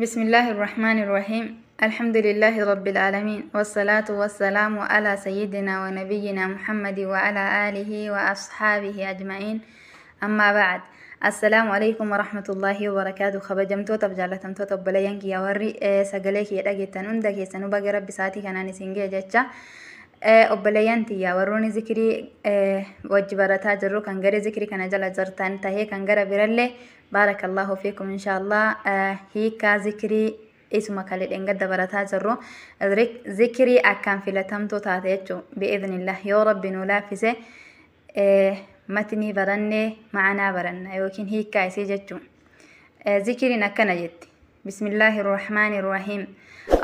بسم الله الرحمن الرحيم. الحمد لله رب العالمين، والصلاة والسلام على سيدنا ونبينا محمد وعلى آله وأصحابه أجمعين. أما بعد، السلام عليكم ورحمة الله وبركاته. Kabajamtoota jaallatamtoota obboleeyyan kiyya warri sagalee kiyya dhageettan hunda keessanuu, baga Rabbi sa'aatii kanaan isin ga'e jecha. Obboleeyyan tiyya warroonni zikirii wajji barataa jirru, kan gara zikirii kana jala jirtan tahee kan gara birallee, baarakallahu fiikum. Inshaallah hiikaa zikirii isuma kalee dheengadda barataa jirru, zikirii akkaan filatamtuu taate jechuu, bi'idhnillah yoo Rabbi nu laaffise matnii barannee ma'anaa baranna yookiin hiikaa isii jechuu. Zikiriin akkana jetti: بسم الله الرحمن الرحيم.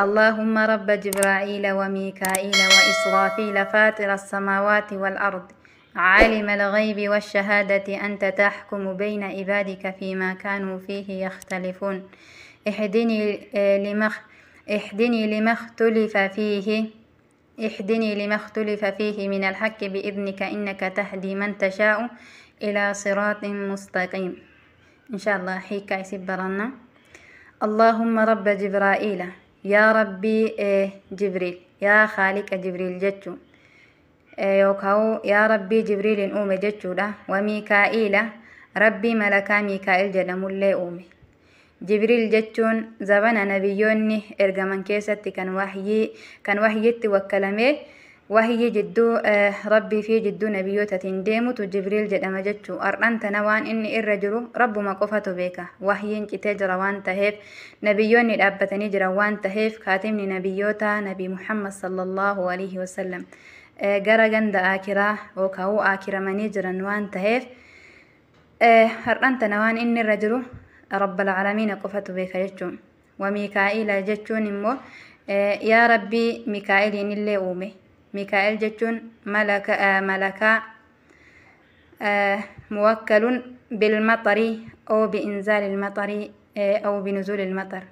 اللهم رب جبرائيل وميكائيل وإسرافيل، فاطر السماوات والأرض، عالم الغيب والشهادة، أنت تحكم بين عبادك فيما كانوا فيه يختلفون. اهدني لما اختلف فيه من الحق بإذنك، إنك تهدي من تشاء إلى صراط مستقيم. إن شاء الله hiika isii baranna. اللهم رب جبرائيل، يا ربي جبريل، يا خالق جبريل jechu yookaan yaa Rabbii Jibriilin uume jechuudha. وميكائيل، Rabbii malakaa Miikaa'il jedhamullee uume. Jibriil jechuun zabana nabiyyoonni ergaman keessatti kan wahyii kan wahyitti wakkalamee wahyii jidduu Rabbii fi jidduu nabiyyootatiin deemutu Jibriil jedhama jechuu. Har'an tana waan inni irra jiru Rabbuma qofatu beeka. Wahyiin citee jira waan taheef, nabiyyoonni dhaabbatanii jiran waan taheef, kaatimni nabiyyoota Nabi Muhammad sallallahu alaihi wasallam gara ganda aakiraa yookaan aakiramanii jiran waan taheef, har'an tana waan inni irra jiru Rabbal Aalamiina qofatu beeka jechuun. وميكائيل jechuun immoo yaa Rabbii Mikaa'iliin illee uume. Mikaa'il jechuun malakaa موكل بالمطر أو بإنزال المطر أو بنزول المطر،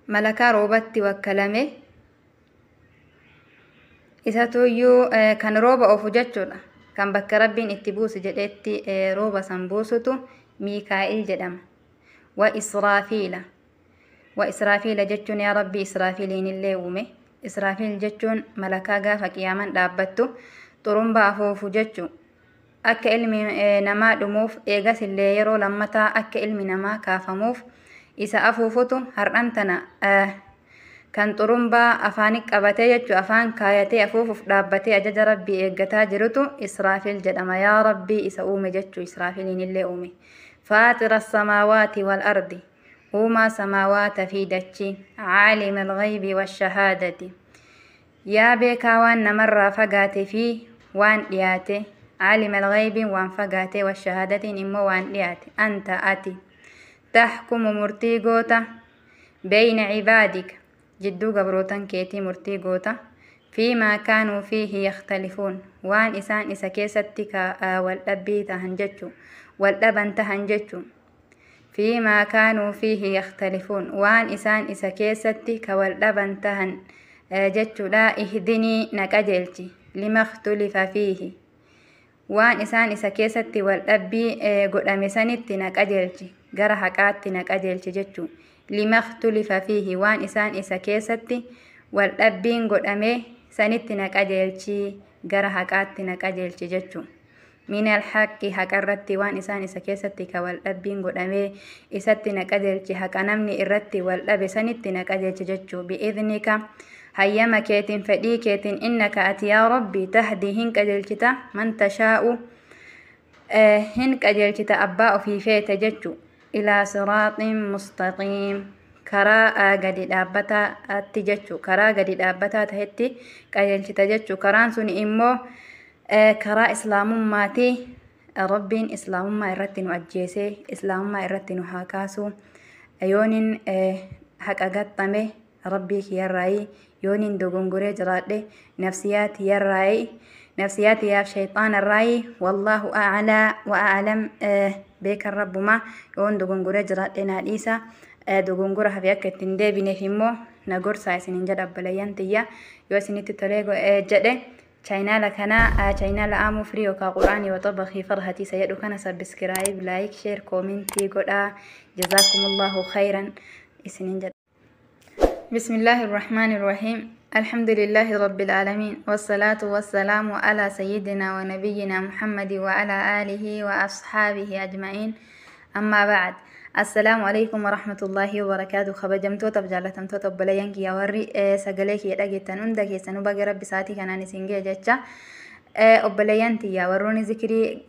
malakaa roobatti wakkalame isatuyyuu kan rooba oofu jechuudha. Kan bakka Rabbiin itti buusu jedhetti rooba san buusutu Miikaa'il jedhama. وإسرافيل، وإسرافيل jechuun yaa Rabbii Israafiiliin illee uume. Israafiil jechuun malakaa gaafa qiyaaman dhaabbattu xurumbaa afuufu jechuu. Akka ilmi namaa dhumuuf, eegas illee yeroo lammataa akka ilmi namaa kaafamuuf isa afuufutu har'an tana kan xurumbaa afaani qabatee jechuu, afaan kaayatee afuufuuf dhaabbatee ajaja Rabbii eeggataa jirutu Israafiil jedhama. Yaa Rabbii isa uume jechuu, Israafiiliin illee uume. فاطر السماوات والأرض، uumaa samaawaata fi dachii، عالم الغيب والشهادة، yaa beekaa waan namarraa fagaate fi waan dhiyaate. عالم الغيب waan fagaate, والشهادة immoo waan dhiyaate. أنت ati، تحكم murtii goota، بين عبادك jidduu gabrootan keetii murtii goota، فيما كانوا فيه يختلفون waan isaan isa keessatti wal dhabbii tahan jechu, wal dhaban tahan jechu. فيما كانوا فيه يختلفون waan isaan isa keessatti ka wal dhaban tahan jechuudha. اهدني na qajeelchi، لما اختلف فيه waan isaan isa keessatti wal dhabbii godhame sanitti na qajeelchi, gara haqaatti na qajeelchi jechuu. لما اختلف فيه waan isaan isa keessatti wal dhabbiin godhame sanitti na qajeelchi, gara haqaatti na qajeelchi jechuu. من الحق haqarratti, waan isaan isa keessatti ka wal dhabbiin godhame isatti na qajeelchi, haqa namni irratti wal dhabe sanitti na qajeelchi jechuu. بإذنك hayyama keetiin, fedhii keetiin، إنك ati yaa Rabbi تهدي hin qajeelchita، من تشاء hin qajeelchita abbaa ofii feete jechu، إلى صراط مستقيم karaa gadi dhaabbataatti jechu, karaa gadi dhaabbataa tahetti qajeelchita jechu. Karaan sun immoo karaa islaamummaati. Rabbiin islaamummaa irratti nu ajjeesee islaamummaa irratti nu haa kaasu. Yoonin haqa gaxxame Rabbii kiyyarraayi, yoonin dogongoree jiraadhe nafsiyaa tiyyarraayi, nafsiyaa tiyyaaf shayxaanarraayi. والله أعلى وأعلم, beekan Rabbumaa. Yoon dogongoree jiraadhe naa dhiisa, dogongora hafe akka ittiin deebineef immoo na gorsaa isinin jedha. Obboleeyyan tiyya, yoo isinitti tolee jedhe Chaayinaala kana chaayinaala Aamuu Firii yookaan Quraanii wa Xabaqii Farhatii isa jedhu kana subscribe, like, share, comment godhaa. Jazaakumullahu khayran isiniin jedha. بسم الله الرحمن الرحيم. الحمد لله رب العالمين، والصلاة والسلام على سيدنا ونبينا محمد وعلى آله وأصحابه أجمعين، أما بعد، السلام عليكم ورحمة الله وبركاته. Kabajamtoota jaallatamtoota obboleeyyan kiyya warri sagalee kiyya dhageettan hunda keessanuu baga Rabbi sa'aatii kanaan isin ga'e jecha. Obboleeyyan tiyya warroonni zikirii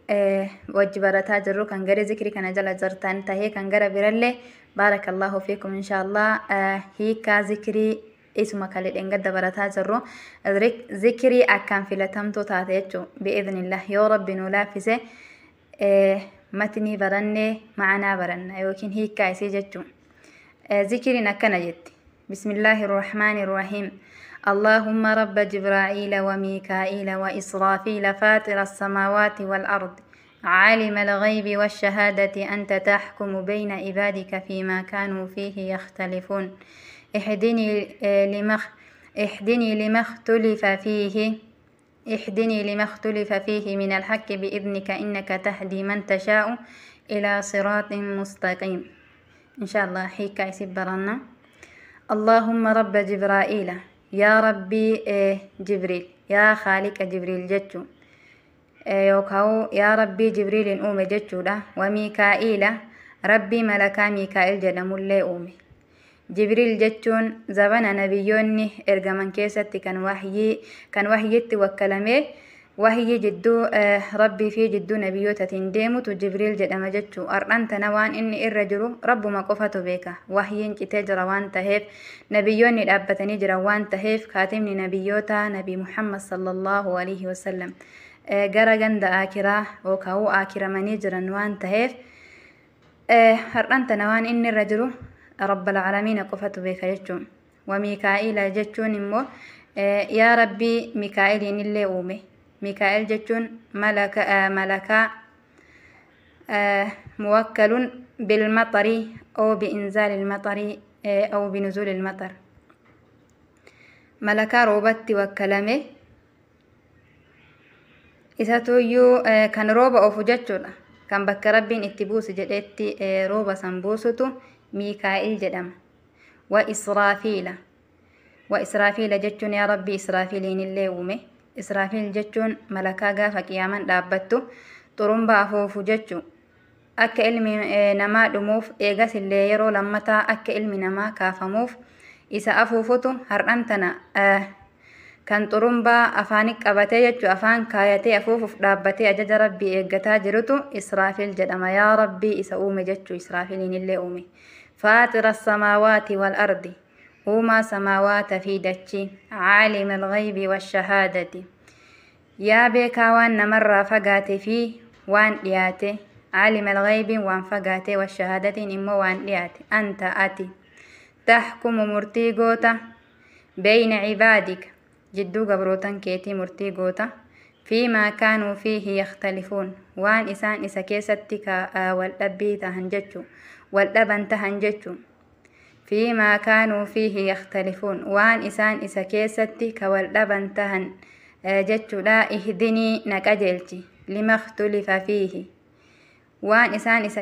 wajji barataa jirru, kan gara zikirii kana jala jirtan tahee kan gara birallee, baarakallahu fiikum. Inshaallah hiikaa zikirii isuma kale dheengadda barataa jirru, zikirii akkaan filatamtuu taate jechuu, bi'idhnillah yoo Rabbi nu laaffise matnii barannee ma'anaa baranna yookiin hiikaa isii jechuu. Zikiriin akkana jetti: بسم الله الرحمن الرحيم. اللهم رب جبرائيل وميكائيل وإسرافيل، فاطر السماوات والأرض، عالم الغيب والشهادة، أنت تحكم بين عبادك فيما كانوا فيه يختلفون. اهدني لما اختلف فيه من الحق بإذنك، إنك تهدي من تشاء إلى صراط مستقيم. إن شاء الله hiikaa isii baranna. اللهم رب جبرائيل، يا ربي جبريل، يا خالق جبريل jechu yookaan yaa Rabbii Jibriilin uume jechuudha. وميكائيل، Rabbii malakaa Miikaa'il jedhamullee uume. Jibriil jechuun zabana nabiyyoonni ergaman keessatti kan wahyii kan wahyitti wakkalamee wahyii jidduu Rabbii fi jidduu nabiyyootatiin deemutu Jibriil jedhama jechuu. Har'aan tana waan inni irra jiru Rabbuma qofatu beeka. Wahyiin citee jira waan taheef, nabiyyoonni dhaabbatanii jiran waan taheef, kaatimni nabiyyoota Nabi Muhammad sallallahu alaihi wasallam gara ganda aakiraa yookaan aakiramanii jiran waan taheef, har'aan tana waan inni irra jiru Rabbal Aalamiina qofatu beeka jechuun. وميكائيل jechuun immoo yaa Rabbii Mikaa'iliin illee uume. Mikaa'il jechuun malakaa موكل بالمطر أو بإنزال المطر أو بنزول المطر، malakaa roobatti wakkalame isatuyyuu kan rooba oofu jechuudha. Kan bakka Rabbiin itti buusu jedhetti rooba san buusutu Miikaa'il jedhama. وإسرافيل، وإسرافيل jechuun yaa Rabbii Israafiiliin illee uume. Israafiil jechuun malakaa gaafa qiyaaman dhaabbattu xurumbaa afuufu jechuu. Akka ilmi namaa dhumuuf, eegas illee yeroo lammataa akka ilmi namaa kaafamuuf isa afuufutu har'an tana kan xurumbaa afaanii qabatee jechuu, afaan kaayatee afuufuuf dhaabbatee ajaja Rabbii eeggataa jirutu Israafiil jedhama. Yaa Rabbii isa uume jechuu, Israafiiliin illee uume. فاطر السماوات والأرض، uumaa samaawaata fi dachii، عالم الغيب والشهادة، yaa beekaa waan namarraa fagaate fi waan dhiyaate. عالم الغيب waan fagaate, والشهادة immoo waan dhiyaate. أنت ati، تحكم murtii goota، بين عبادك jidduu gabrootan keetii murtii goota، فيما كانوا فيه يختلفون waan isaan isa keessatti wal dhabbii tahan jechuu, wal dhaban tahan jechuu. فيما كانوا فيه يختلفون waan isaan isa keessatti ka wal dhaban tahan jechuudha. اهدني na qajeelchi، لما اختلف فيه waan isaan isa